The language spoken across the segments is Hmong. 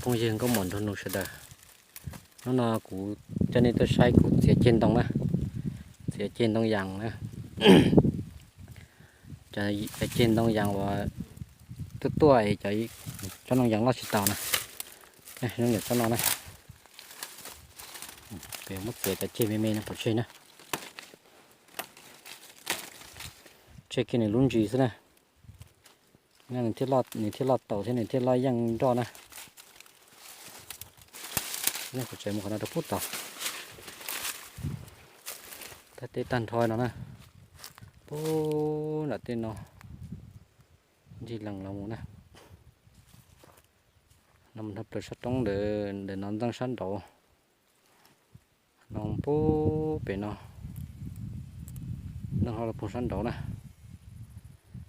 Phooj ywg nkauj muam nraug nus sawv daws, hnub no kuv coj nej tuaj saib kuv txiav ceg ntoo na, txiav ceg ntoo yas na. Cov ceg ntoo yas uas tuaj tuaj es cov tsob ntoo yas loj tsis taus na, zoo yam tsob no na. Peb muab txiav cov ceg me me no pov tseg na, tseg kiag nws lub ntsis xwb na. Nws thiaj loj taus thiab nws thiaj loj yeej nroj na. Kuv tseem mus qhov no rau pub tod, tag teb tag nrho no na, pub nram tej no, ncig lees los mus na. No nrog plaws sab roob ntawm no ntxeej sab nraud, no pub pem no, ntxeej ho los pug sab nraud na.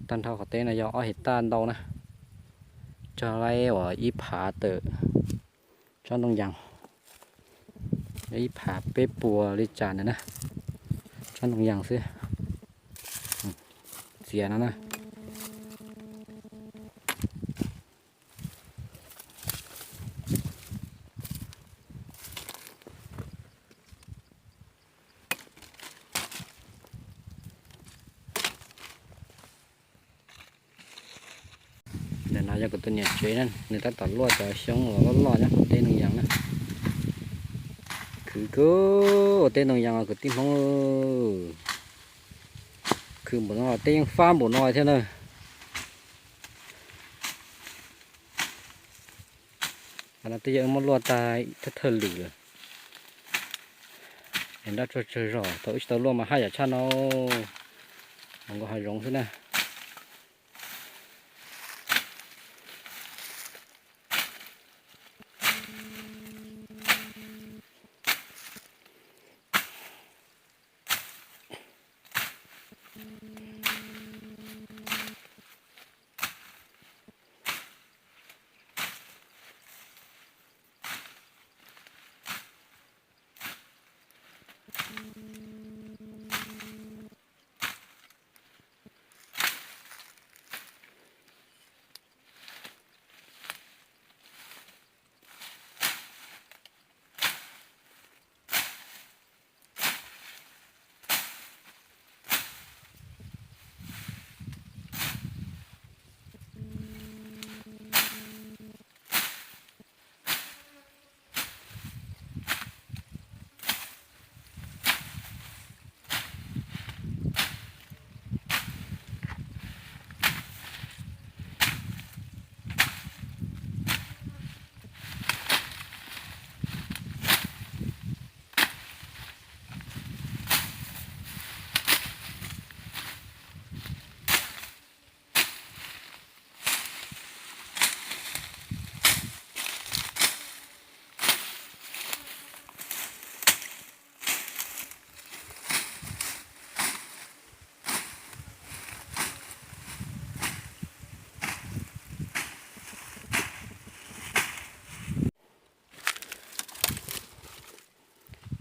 Tag nrho qhov teb no yog ob his taj ntau na, tsawg laib uas ib phav tawm tsob ntoo yas, ib phav peb puas li cas ntawd na, tsob ntoo yas xwb. Txiav no na. Ntawm no yog kuv tus niam tsev na, nws tab tom luaj cov xyoob uas loj loj nyob hauv teb ntoo yas na. Khwv kawg ua teb ntoo yas os kwv tij Hmoob, khwv npaum no teb yeej fab npaum no thiab na. Qhov no twb yog wb muab luaj tag thawj thawj lwm lawm, es nroj tsuag tsawg zog, thaum wb tsis tau luaj mas haj yam tshaj no, mus nkaus hav zoov xwb na.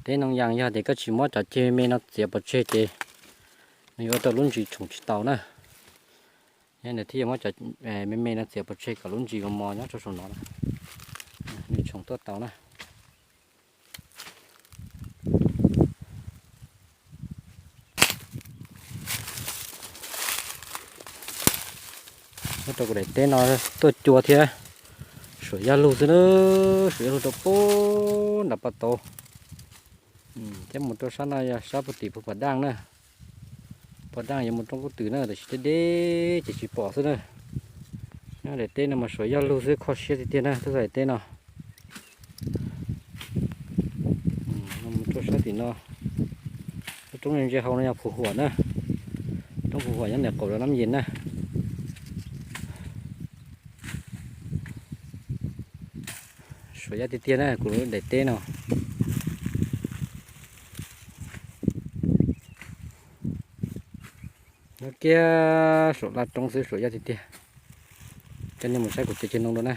Teb ntoo yas yog tias koj tsis muab cov ceg me no txiav pov tseg ces nws yuav ua rau lub ntsis tshoov tsis taus na. Yog nws thiaj yuav muab cov me me no txiav pov tseg kom lub ntsis mos mos nyob rau saum no, nws tshoov tuaj taus na. Muab rau kuv daim teb no tuaj cua thiab, suam yaj lug xwb na, suam yaj lug rau pub nram pas tauv, thiab mus rau sab no yog sab puag tim puag pas daj na. Pas daj yuav mus roob kub twm na, tab sis deb deb ces tsis pom xwb na. Nyob daim teb no mas suam yaj lug xwb, kho siab tiag tiag na, tuaj daim teb no. Mus rau sab tim no, lub roob ntse hau no yog Phu Huam na, roob Phu Huam nyob ntawm qaum rau Nab Yes na. Suam yaj tiag tiag na kuv daim teb no. Nyob kiag saum laj roob xwb, suam yaj tiag tiag. Coj nej mus saib kuv txiav ceg ntoo dua na.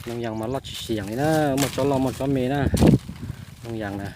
Noog yaas mas loj tsis siam li na, muaj tsob loj muaj tsob me na. Noog yaas na.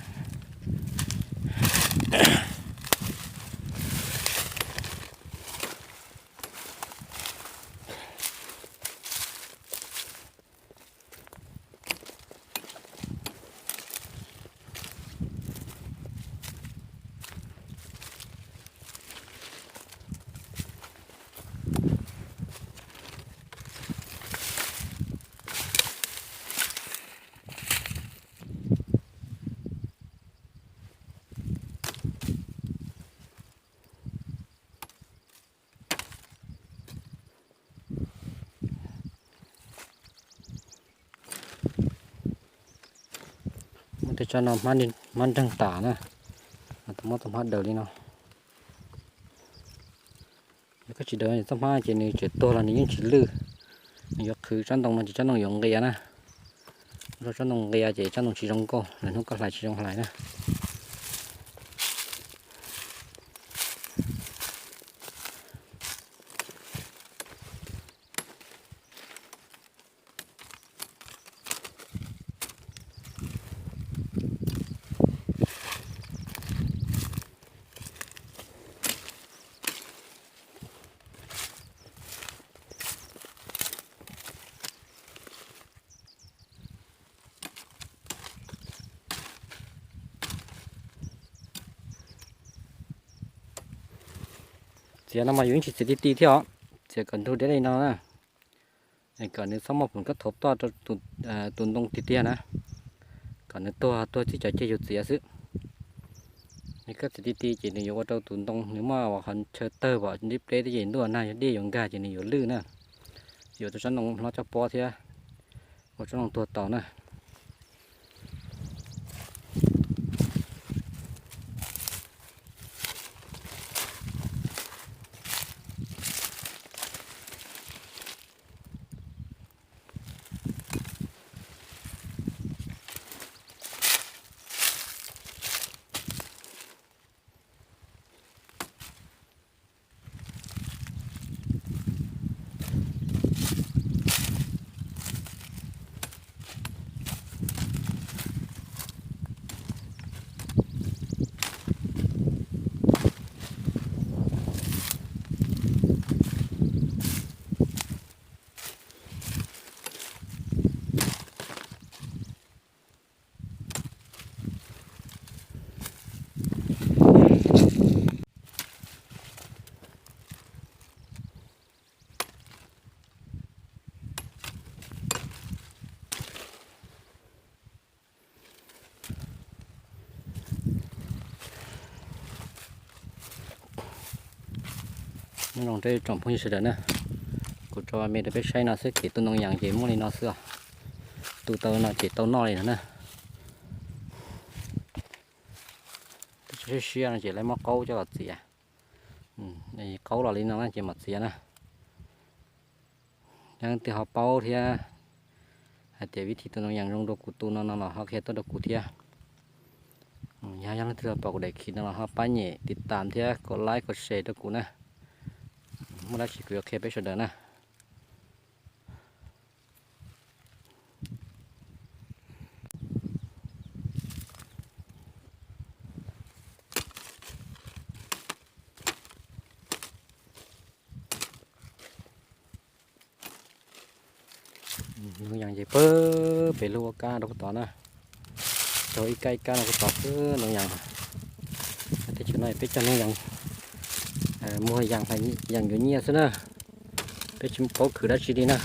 Muab tej tsob no hmab nreeg tas na, tau muab txoj hmab daws li no. Yog koj tsis daws txoj hmab ces nws tseem tuag los nws yeej tsis lwj. Nws yuav qhwv tsob ntoo no ces tsob ntoo yuav nqia na. Ua rau tsob ntoo nqia ces tsob ntoo tsis zoo nkauj, lwm hnub koj hlais tsis zoo hlais na. Txiav no mas yus yeej tsis txiav ti ti thiab os, txiav kom ntug deb li no na, kom nws txhob muaj phom kab thauv toj rau tus ntoo tiag tiag na, kom nws tuag tuag txij cov ceg yus txiav xwb. Koj txiav ti ti ces nws yuav ua rau tus ntoo nws muaj qhov chaw tawg pom ntsib pleb thiab ces ntuj nag yog dej yuav nkag ces nws yuav lwj na, yuav rau tsob ntoo hlob coj pob thiab ua tsob ntoo tuag tau na. Nyob zoo tsoom phooj ywg sawv daws na, kuv tso me rau peb saib no xwb, kev tu ntoo yas ces muaj li no xwb os. Tu tau no ces tau noj li no na. Siab siab no ces lawv muab qaub coj los txiav. Qaub los li no na ces mam txiav na. Yog leej twg ho paub thiab hais tias vib thi tu ntoo yas zoo dua kuv tu no no los ho qhia tuaj rau kuv thiab. Yog leej twg ho pom kuv daim khiv no los ho pab nyem tiv tam thiab kom like kom share rau kuv na. Muaj dab tsi kuv yuav qhia peb sawv daws na. Ntoo yas ces pawg pem lug ua kab rau puag tod na. Raug ib kab ib kab no puag tod xwb ntoo yas. Teb chaws no peb cog ntoo yas, muag yas, yas yuav nyiaj xwb na. Peb tsis paub khwv dab tsi li na.